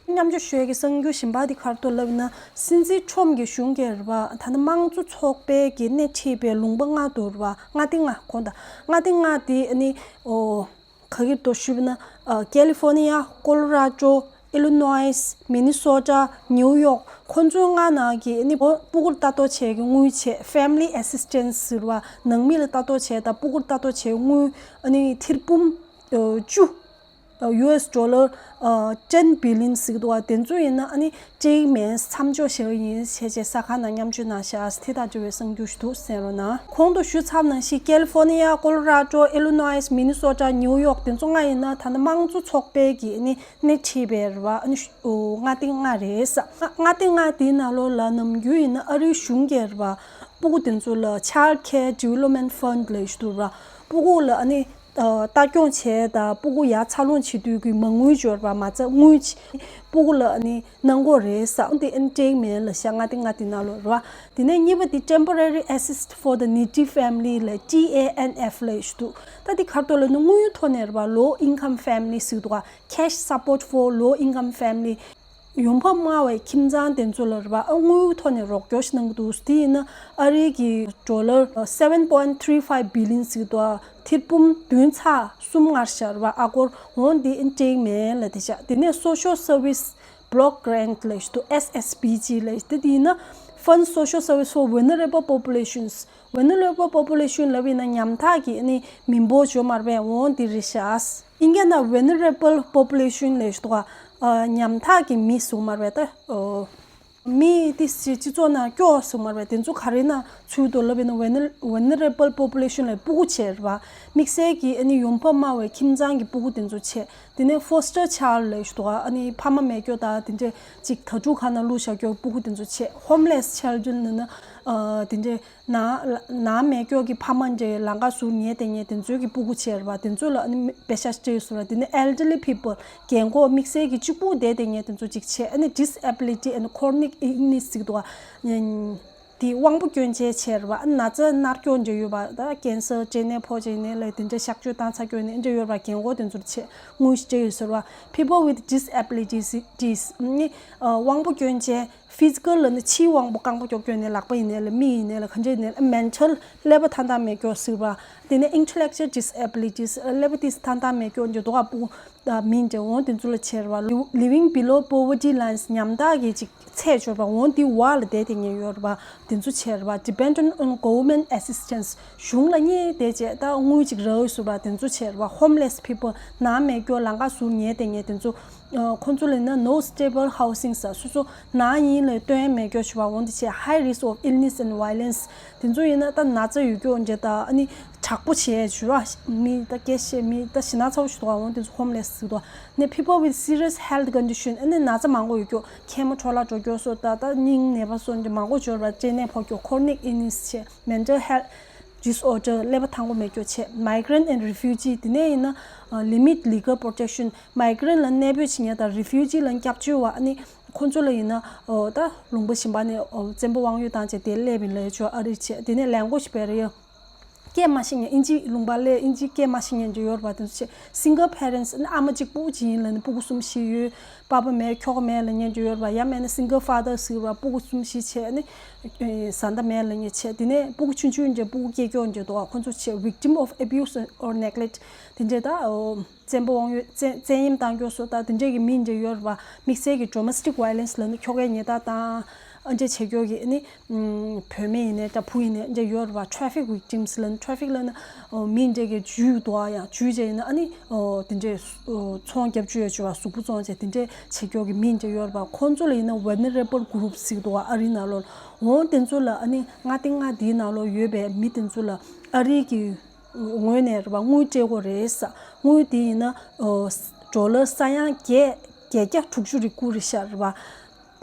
མཉམ་སྤྱོད་ཞུ་ཡ་གི་གསར་འགྱུར་གཞན་པ་དེ་ག་རེ་འདུག་ལབ་ན། སྲིད་འཛིན་ཁྲོམ་གྱི་གཞུང་གིས་རེད་པ། ད་ལྟ་དམངས་གཙོ་ཚོགས་པའི་གི་སྣེ་ཁྲིད་པའི་ལུང་པ་ལྔ་འདུག་རེད་པ། མངའ་སྡེ་ལྔ། དགོངས་དག་མངའ་སྡེ་ལྔ་དེ་ཨ་ནི་ཨོ། ག་གི་འདུག་ཞུས་པ་ན། ཨ་ཀེ་ལི་ཧྥོར་ནི་ཡ། ཀོ་ལོ་ར་ཌོ། ཨི་ལི་ནོའི། མི་ནི་སོ་ཊ། ནིའུ་ཡོག་ཁོ་ཚོའི་ལྔ་ནང་གི་ཨ་ནི་ཕྲུ་གུར་ལྟ་རྟོག་བྱེད་ཀྱི་དངུལ་བྱས། ཕེ་མི་ལི་ཨེ་སིས་ཊེན་སི་ཟེར་བ། ནང་མི་ལ་ལྟ་རྟོག་བྱས་དང་ཕྲུ་གུར་ལྟ་རྟོག་བྱེད་དངུལ་ཨ་ནི་ཐེར་འབུམ་ཨ་བཅུ། ཨ་ཡུ་ཨེས་ཌོ་ལར་ཨ་ཊེན་བི་ལི་ཡན་ཟེར་གྱི་འདུག་བ། དེ་ཚོ་ཡིན་ན་ཨ་ནི་སྤྲད་ཀྱི་མེད། མཚམས་འཇོག་བྱས་པ་ཡིན་བྱས་བྱས་ས་ཁང་ནང་མཉམ་སྤྱོད་གནང་ཤག་དེ་དང་འབྲེལ་བའི་གསར་འགྱུར་ཞིག་འདུག་གསན་རོགས་གནང་། གོང་དུ་ཞུས་ཚར་བ་ནང་བཞིན་ཀེ་ལི་ཧྥོར་ནི་ཡ། ཀོ་ལོ་ར་ཌོ། ཨི་ལི་ནོའི། མི་ནི་སོ་ཊ། ནིའུ་ཡོག་དེ་ཚོ་ལྔ་ཡིན་ན་ད་ལྟ་དམངས་གཙོ་ཚོགས་པའི་གི་ཨ་ནི་སྣེ་ཁྲིད་པའི་རེད་པ། ཨ་ནི་ཨོ་མངའ་སྡེ་ལྔ་རེད་ས། མངའ་སྡེ་ལྔ་དེའི་ནང་ལོགས་ལ་ནམ་རྒྱུན་ཡིན་ན་ཨ་རིའི་གཞུང་གིས་རེད་པ། ཕྲུ་གུ་དེ་ཚོ་ལ་Child Care Development Fund ལབ་ཞིག་འདུག་ར། ཕྲུ་གུ་ལ་ཨ་ནི་ཨ་ལྟ་སྐྱོང་བྱས་དང་ཕྲུ་གུ་ཡར་འཚར་ལོངས་བྱེད་དུས་ཀྱི་མ་དངུལ་ཅིག་ཡོད་རེད་པ། མ་རྩ་དངུལ་ཅིག་ཕྲུ་གུ་ལ་ཨ་ནི་གནང་གི་ཡོད་རེད་ས། འོ་དེ་ཨ་ནི་སྤྲད་ཀྱི་མེད་ལབ་ཤག་མངའ་སྡེ་ལྔ་དེ་ནང་ལོགས་རེད་པ། དེ་ནས་གཉིས་པ་དེ་Temporary Assist for the Needy Family ལབ། ཊི་ཨེ་ཨེན་ཨེཕ་ལབ་ཞིག་འདུག་ད་དེ་ག་རེ་འདུག་ལབ་ན་དངུལ་ཐོག་ནས་རེད་པ། Low Income Family ཟེར་གྱི་འདུག་ག Cash Support for Low Income Family། ཡོང་འབབ་དམའ་བའི་ཁྱིམ་ཚང་དེ་ཚོ་ལ་རེད་པ། ཨ་དངུལ་ཐོག་ནས་རོགས་སྐྱོར་ཞིག་གནང་གི་འདུག་དེ་ཡིན་ན་ཨ་རིའི་གི་ཌོ་ལར་seven point three five billion ཟེར་གྱི་འདུག་ཐེར་འབུམ་བདུན་ཚེག་གསུམ་ལྔ་ཤར་བ་ཨ་སྒོར་འོང་དེ་ཨིན་ཏེག་མེད་ལ་དེ་ཤག་དེ་ནས་Social Service Block Grant ལ་ཞིག་འདུག S S B G ལ་ཞིག་དེ་དེ་ཡིན་ན་Fund Social Service for Vulnerable Populations། Vulnerable Population ལབ་ཡིན་ན་ཉམ་ཐག་གི་ཨ་ནི་མི་འབོར་ཅིག་ཡོད་མ་རེད་པས། འོང་དེ་རེད་ཤག་ཨིན་སྐད་ནང་Vulnerable Population ལ་ཞིག་འདུག་ག་ཉམ་ཐག་གི་མི་ཟེར་མ་རེད་པས། ད་མི་དེ་སྤྱི་ཚོགས་ནང་སྐྱོ་ཟེར་མ་རེད་པས། དེ་ཚོ་ག་རེ་ནང་ཚུད་འདུག་ལབ་ཡིན་ན་Vulner- Vulnerable Population ལ་ཕྲུ་གུ་བྱས་རེད་པ། དམིགས་བསལ་གྱི་ཨ་ནི་ཡོང་འབབ་དམའ་བའི་ཁྱིམ་ཚང་གི་ཕྲུ་གུ་དེ་ཚོ་བྱས། དེ་ནས་foster child་ལབ་ཞིག་འདུག་ག་ཨ་ནི་ཕ་མ་མེད་སྐྱོ་དང་དེ་འདྲས་ཅིག་དྭ་ཕྲུག་ཁ་ནང་བླུགས་བཞག་སྐྱོ་སྤུ་གུ་དེ་ཚོ་བྱས། homeless children་ལབ་ན་ཨ་དེ་འདྲས་ནང་ནང་མེད་སྐྱོ་གི་ཕ་མ་འདྲས་ལམ་ཁ་ཟུར་ཉལ་བསྡད་མཁན་དེ་ཚོའི་གི་སྤུ་གུ་བྱས་རེད་པ། དེ་ཚོ་ལ་ཨ་ནི་པེ་ཤ་སྤྲད་ཡོད་ཟེར་བ། དེ་ནས་elderly people་རྒན་གོག་དམིགས་བསལ་གྱི་གཅིག་པུ་བསྡད་བསྡད་མཁན་དེ་ཚོ་ཅིག་བྱས། ཨ་ནི་disability and chronic illness་ཟེར་གྱི་འདུག་ག་དེ་དབང་པོ་སྐྱོན་ཅན་བྱས་རེད་པ། ཨ་ན་ཚ་མནར་སྐྱོན་འདྲ་ཡོད་པ། ད་ཀན་སར་སྐྲན་ནད་ཕོག་བྱས་ནས་ལས་དེ་འདྲ་གཤག་བཅོས་བཏང་ཚར་སྐྱོན་ནས་འདྲ་ཡོད་པ། རྒན་གོག་དེ་ཚོར་བྱས་དངུལ་སྤྲད་ཡོད་ཟེར་བ། people with disabilities ནི་དབང་པོ་སྐྱོན་ཅན། physical་ལ་ནི་ཕྱིའི་དབང་པོ་རྐང་པ་ཀྱོག་ཀྱོག་ནས་ལག་པ་ཡིན་ནའི་ལ་མིག་ཡིན་ནའི་ལ་ག་འདྲ་ཡིན་ནའི་ལ། mental་ཀླད་པ་ཐང་ཐང་མེད་སྐྱོ་ཟེར་བ། དེ་ནས་intellectual disabilities་ཀླད་པ་ཏིས་ཐང་ཐང་མེད་སྐྱོ་འདྲ་འདུག་ག་སྤུ་གུ་མི་འདྲ་འོང་དེ་ཚོ་ལ་བྱས་རེད་པ། living below poverty lines་ཉམ་ཐག་གི་ཅིག་ཚད་ཆོད་པ་འོང་དེ་བར་ལ་བསྡད་དེ་ཉན་ཡོད་རེད་པ། དེ་ཚོ་བྱས་རེད་པ། dependent on government assistance་གཞུང་ལ་བསྙེས་བསྡད་བྱས་ད་དངུལ་ཅིག་རག་ཡོད་ཟེར་བ་དེ་ཚོ་བྱས་རེད་པ། homeless people་ནང་མེད་སྐྱོ་ལམ་ཁ་ཟུར་ཉལ་བསྡད་མཁན་དེ་ཚོ། ཁོང་ཚོ་ལ་ཡིན་ན་no stable housing་ཟེར། སོ་སོ་ནང་ཡིན་ལ་སྟོན་མེད་སྐྱོ་ཞུ་བ་འོང་དེ་བྱས། high risk of illness and violence་དེ་ཚོ་ཡིན་ན་ད་ན་ཚ་ཡོད་སྐྱོ་འདྲ་ད་ཨ་ནི་དྲག་པོ་བྱས་ཞུ་བ་མི་ད་སྐད་བཤད་མི་ད་ཞེད་སྣང་ཚ་པོ་ཞིག་འདུག་ག་འོང་དེ་ཚོ་homeless་ཟེར་འདུག་ག་ནས་people with serious health condition་ཨ་ནི་ན་ཚ་མང་པོ་ཡོད་སྐྱོ་མཁལ་མ་འཕྲོ་བརླག་འགྲོ་སྐྱོ་སོགས་ད་ད་སྙིང་ནད་པ་སོགས་འདྲ་མང་པོ་འབྱོར་བ་སྐྲན་ནད་ཕོག་སྐྱོ་chronic illness་བྱས། mental health disorder་ཀླད་པ་ཐང་པོ་མེད་སྐྱོ་བྱས། migrant and refugee་དེ་ནས་ཡིན་ན་ལི་མིད་ལི་གལ་པོ་རོ་ཊེག་ཤན། migrant་ལ་གནས་སྤོས་བྱེད་མཁན་དང་refugee་ལ་སྐྱབས་བཅོལ་བ་ཨ་ནི་ཁོང་ཚོ་ལ་ཡིན་ན་ད་ལུང་པ་གཞན་པ་ནས་བཙན་པོ་དབང་ཡོད་བཏང་བྱས་དེ་སླེབས་ཡིན་ལ་ཆོ་ཨ་རི་བྱས། དེ་ནས་language barrier་སྐད་མ་ཤེས་མཁན་ཨིན་ཇི་ལུང་པ་སླེབས་ཨིན་ཇི་སྐད་མ་ཤེས་མཁན་ཅིག་ཡོད་རེད་པ། དེ་ཚོ་བྱས། single parents་ཨ་ནི་ཨ་མ་གཅིག་པུ་ཅིག་ཡིན་ལ་ནི་སྤུ་གུ་གསུམ་བཞི་ཡོད། པ་ཕ་མེད་ཁྱོ་ག་མེད་ལབ་མཁན་ཅིག་ཡོད་རེད་པ། ཡང་མེད་ན་single father་ཟེར་བ་སྤུ་གུ་གསུམ་བཞི་བྱས་ནི་བཟའ་ཟླ་མེད་ལབ་མཁན་བྱས། དེ་ནས་སྤུ་གུ་ཆུང་ཆུང་འདྲ་སྤུ་གུ་སྐྱེ་སྐྱོ་འདྲ་འདུག་ག་ཁོ་ཚོ་བྱས། victim of abuse or neglect་དེ་འདྲ་ད་བཙན་པོ་དབང་ཡོད་བཙན་བཙན་གཡེམ་བཏང་སྐྱོ་སོགས་ད་དེ་འདྲ་གི་མི་འདྲ་ཡོད་རེད་པ། དམིགས་བསལ་གྱི་domestic violence་ལབ་ནི་ཁྱོ་གའི་ཉེས་དག་བཏང་ཨ་འདྲ་བྱེད་སྐྱོ་གི་ནི་བུད་མེད་ཡིན་ནའི་ད་བུ་ཡིན་ནའི་འདྲ་ཡོད་རེད་པ། traffic victims་ལབ་ནི་traffic་ལབ་ན་མི་འདྲ་གི་འཇུས་འདུག་ག་ཡང་འཇུས་བྱས་ཡིན་ན་ཨ་ནི་དེ་འདྲའི་ཚོང་རྒྱབ་བཅུག་ཡ་བཅུག་པ་གཟུགས་པོ་བཙོང་བྱས་དེ་འདྲའི་བྱེད་སྐྱོ་གི་མི་འདྲ་ཡོད་རེད་པ། ཁོང་ཚོ་ལ་ཡིན་ན་vulnerable group་ཟེར་གྱི་འདུག་ག་ཨ་རིའི་ནང་ལོགས་འོང་དེ་ཚོ་ལ་ཨ་ནི་ལྔ་སྟེང་ལྔ་འདིའི་ནང་ལོགས་ཡོད་པའི་མི་དེ་ཚོ་ལ་ཨ་རིའི་གི་ངོས་ནས་རེད་པ། དངུལ་སྤྲད་དགོས་རེད་ས། དངུལ་དེ་ཡིན་ན་ཌོ་ལར་ས་ཡ་བརྒྱད་བརྒྱད་བརྒྱ་དྲུག་ཅུ་རེ་དགུ་རེད་ཤག་རེད་པ།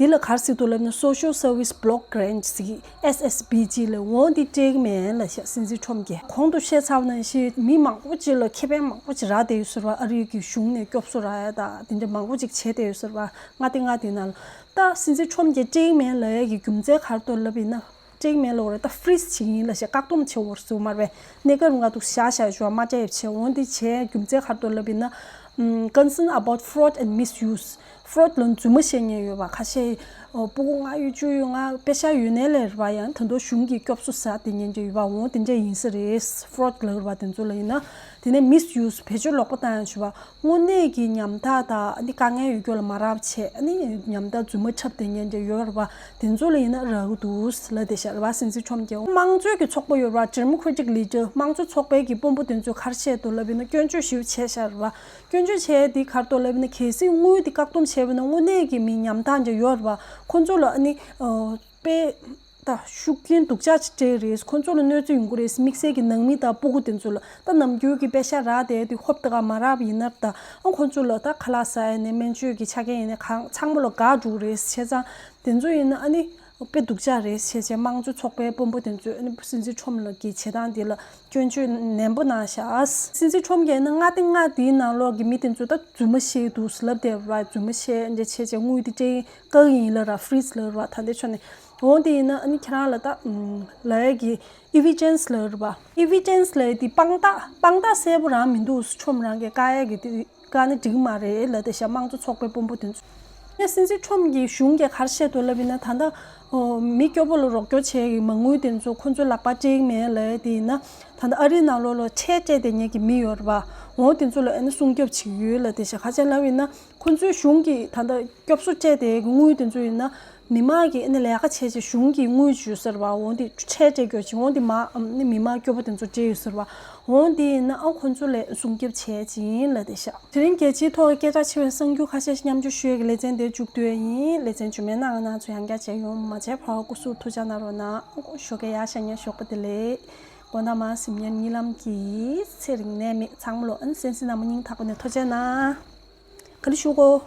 འདི་ལ་ག་རེ་ཟེར་འདུག་ལབ་ན་Social Service Block Grant་ཟེར་གྱི་S S B G་ལ་འོང་འདི་སྤྲད་ཀྱི་མེད་ལབ་ཤག་སྲིད་འཛིན་ཁྲོམ་གྱིས། གོང་དུ་བཤད་ཚར་བ་ནང་བཞིན་མི་མང་པོ་ཅིག་ལ་ཁེ་ཕན་མང་པོ་ཅིག་རག་བསྡད་ཡོད་ཟེར་བ། ཨ་རིའི་གི་གཞུང་ནས་སྐྱོབ་གསོ་རག་ཡ་ད་དེ་འདྲ་མང་པོ་ཅིག་བྱས་བསྡད་ཡོད་ཟེར་བ། ལྔ་སྟེང་ལྔ་དེ་ནང་ལ་ད་སྲིད་འཛིན་ཁྲོམ་གྱིས་སྤྲད་ཀྱི་མེད་ལབ་ཡ་གི་རྒྱུ་མཚན་ག་རེ་འདུག་ལབ་ཡིན་ན། སྤྲད་ཀྱི་མེད་ལབ་རེད། ད་freeze་བྱེད་ཀྱི་ཡིན་ལབ་བྱས་བཀག་སྡོམ་བྱེད་དགོས་རེད་ཟེར་མ་རེད་པས། གནས་སྐབས་རིང་ལ་འདུག་བཞག་བཞག་ཞུ་བ་མ་སྤྲད་བྱས་འོང་དེ་བྱས་རྒྱུ་མཚན་ག་རེ་འདུག་ལབ་ཡིན་ན། concern about fraud and misuse fraud་ལ་རྫུན་མ་བཤད་མཁན་ཡོད་པ་ཁ་ཤས། སྤུ་གུ་ལྔ་ཡོད་བཅུ་ཡོད་ལྔ་པེ་ཤ་ཡོད་ནའི་ལས་རེད་པ། ཡང་ད་དུང་གཞུང་གིས་སྐྱོབ་གསོ་ཟ་བསྡད་མཁན་ཅིག་ཡོད་པ་འོང་དེ་འདྲ་ཡིན་ས་རེད། fraud་ལབ་རེད་པ་དེ་ཚོ་ལ་ཡིན་ན། དེ་ནས་misuse་བེད་སྤྱོད་ལོག་པ་བཏང་ཡང་ཞུ་བ། དངོས་གནས་ཀྱི་ཉམ་ཐག་དང་ཨ་ནི་དཀའ་ངལ་ཡོད་སྐྱོ་ལ་མ་རག་བྱས་ཨ་ནི་ཉམ་ཐག་རྫུན་མ་འཁྲབ་བསྡད་མཁན་དེ་ཡོད་རེད་པ། དེ་ཚོ་ལ་ཡིན་ན་རག་གི་འདུག་ལབ་བསྡད་ཤག་རེད་པ། སྲིད་འཛིན་ཁྲོམ་གྱིས། དམངས་གཙོའི་གི་ཚོགས་པ་ཡོད་རེད་པ། Democratic Leader་དམངས་གཙོ་ཚོགས་པའི་གི་དཔོན་པོ་དེ་ཚོས་ག་རེ་བཤད་འདུག་ལབ་ཡིན་ན་སྐྱོན་བརྗོད་ཞེ་པོ་བྱས་ཤག་རེད་པ། སྐྱོན་བརྗོད་བྱས་དེ་ག་རེ་འདུག་ལབ་ཡིན་ན་གལ་སྲིད་དངུལ་དེ་བཀག་སྡོམ་བྱས་པ་ཡིན་ན་དངོས་གནས་ཀྱི་མི་ཉམ་ཐག་འདྲ་ཡོད་རེད་པ། ཁོ་ཚོ་ལ་ཨ་ནི་དཔེ། ད་ཤུགས་རྐྱེན་སྡུག་ཅག་ཅིག་སྤྲད་རེད། ཁོ་ཚོ་ལ་གནོད་འཚེ་ཡོང་གི་རེད། དམིགས་བསལ་གྱི་ནང་མི་དང་སྤུ་གུ་དེ་ཚོ་ལ་ད་ནམ་རྒྱུན་གྱི་པེ་ཤ་རག་བསྡད་དེ་ཧོབ་ཏེ་ག་མ་རག་པ་ཡིན་ན་ད་ཨ་ཁོ་ཚོ་ལ་ད་ཁ་ལག་ཟ་ཡ་ནས་སྨན་བཅོས་ཀྱི་ཆ་རྐྱེན་ཡིན་ནས་གང་ཚང་མ་ལ་འགག་འགྲོ་གི་རེད། བྱས་ཙང་དེ་ཚོ་ཡིན་ན་ཨ་ནི་དཔེ་སྡུག་ཅག་རེད། བྱས་བྱས་དམངས་གཙོ་ཚོགས་པའི་དཔོན་པོ་དེ་ཚོས་ཨ་ནི་སྲིད་འཛིན་ཁྲོམ་ལགས་ཀྱི་བྱེད་སྟངས་དེ་ལ་སྐྱོན་བརྗོད་ནན་པོ་གནང་ཤག་སྲིད་འཛིན་ཁྲོམ་གྱིས་ཨ་ནི་ལྔ་སྟེང་ལྔ་དེའི་ནང་ལོགས་ཀྱི་མི་དེ་ཚོ་ད་རྫུན་མ་བཤད་འདུག་ལབ་བསྡད་པ་རེད། རྫུན་མ་བཤད་འདྲ་བྱས་བྱས་དངུལ་དེ་སྤྲད། བཀག་ཡིན་ལབ་ར་freeze་ལབ་ར་ད་ལྟའི་ཆ་ནས། འོང་དེ་ཡིན་ན་ཨ་ནི་ཁྱེད་རང་ལ་ད་ལབ་ཡ་གི་evidence་ལབ་ར་བ། evidence་ལབ་ཡ་དེ་དཔང་རྟགས་དཔང་རྟགས་གསལ་པོ་རང་མི་འདུག་ཁྲོམ་རང་གིས་བཀག་ཡ་གི་དེ་བཀག་ན་འགྲིག་མ་རེད་ལབ་བསྡད་ཤག་དམངས་གཙོ་ཚོགས་པའི་དཔོན་པོ་དེ་ཚོ། ཡང་སྲིད་འཛིན་ཁྲོམ་གྱི་གཞུང་གིས་ག་རེ་བཤད་འདུག་ལབ་ཡིན་ན་ད་ལྟ་མི་སྐྱོ་པོ་ལ་རོགས་སྐྱོར་བྱེད་ཡ་གི་མ་དངུལ་དེ་ཚོ་ཁོ་ཚོའི་ལག་པ་སྤྲད་ཀྱི་མེད་ལབ་ཡ་དེ་ཡིན་ན་ད་ལྟ་ཨ་རིའི་ནང་ལོགས་ལ་ཁྲལ་སྤྲད་བསྡད་མཁན་གྱི་མི་ཡོད་ར་བ། འོང་དེ་ཚོ་ལ་ཨ་ནི་སྲུང་སྐྱོབ་བྱེད་ཀྱི་ཡོད་ལབ་བསྡད་ཤག་ག་རེ་ལབ་ཡིན་ན། ཁོ་ཚོའི་གཞུང་གིས་ད་ལྟ་སྐྱོབ་གསོ་སྤྲད་དེ་དངུལ་དེ་ཚོ་ཡིན་ན་མི་མང་གིས་ཨ་ནི་ལས་ཀ་བྱས་བྱས་གཞུང་གིས་དངུལ་བཅོལ་ཟེར་བ། འོ་འདི་ཁྲལ་སྤྲད་རྒྱུ་བྱས་འོ་འདི་མ་ཨ་ནི་མི་མང་སྐྱོ་པོ་དེ་ཚོ་སྤྲད་ཡོད་ཟེར་བ། འོ་འདི་ཡིན་ན་ཨ་ཁོ་ཚོ་ལ་སྲུང་སྐྱོབ་བྱས་ཅིག་ཡིན་ལབ་བསྡད་ཤག་དེ་རིང་རྒྱལ་སྤྱིའི་ཐོག་སྐད་གྲགས་ཆེ་བའི་གསར་འགྱུར་ཁ་ཤས་ཤིག་མཉམ་སྤྱོད་ཞུ་ཡས་ཀྱི་ལེ་ཚན་དེ་མཇུག་བསྡུ་ཡས་ཡིན། ལེ་ཚན་རྗེས་མའི་ནང་ང་རང་ཚོ་ཡང་བསྐྱར་མཇལ་ཡོང་། མ་མཇལ་བར་སྐུ་གཟུགས་ཐུགས་ཅག་གནང་རོགས་གནང་། ཞོགས་ཀས་ཡར་ཤར་ཉིན་ཞོགས་པ་བདེ་ལེགས། དགོང་དག་མར་གཟིམ་ཉིན་གཉིད་ལམ་གྱིས། ཚེ་རིང་ནད་མེད་ཚང་མ་ལ་ཨ་ནི་གསན་གཟིགས་གནང་བ་སྙིང་ཐག་པ་ནས་ཐུགས་རྗེ་གནང་། ག་རེ་ཞུ་དགོས།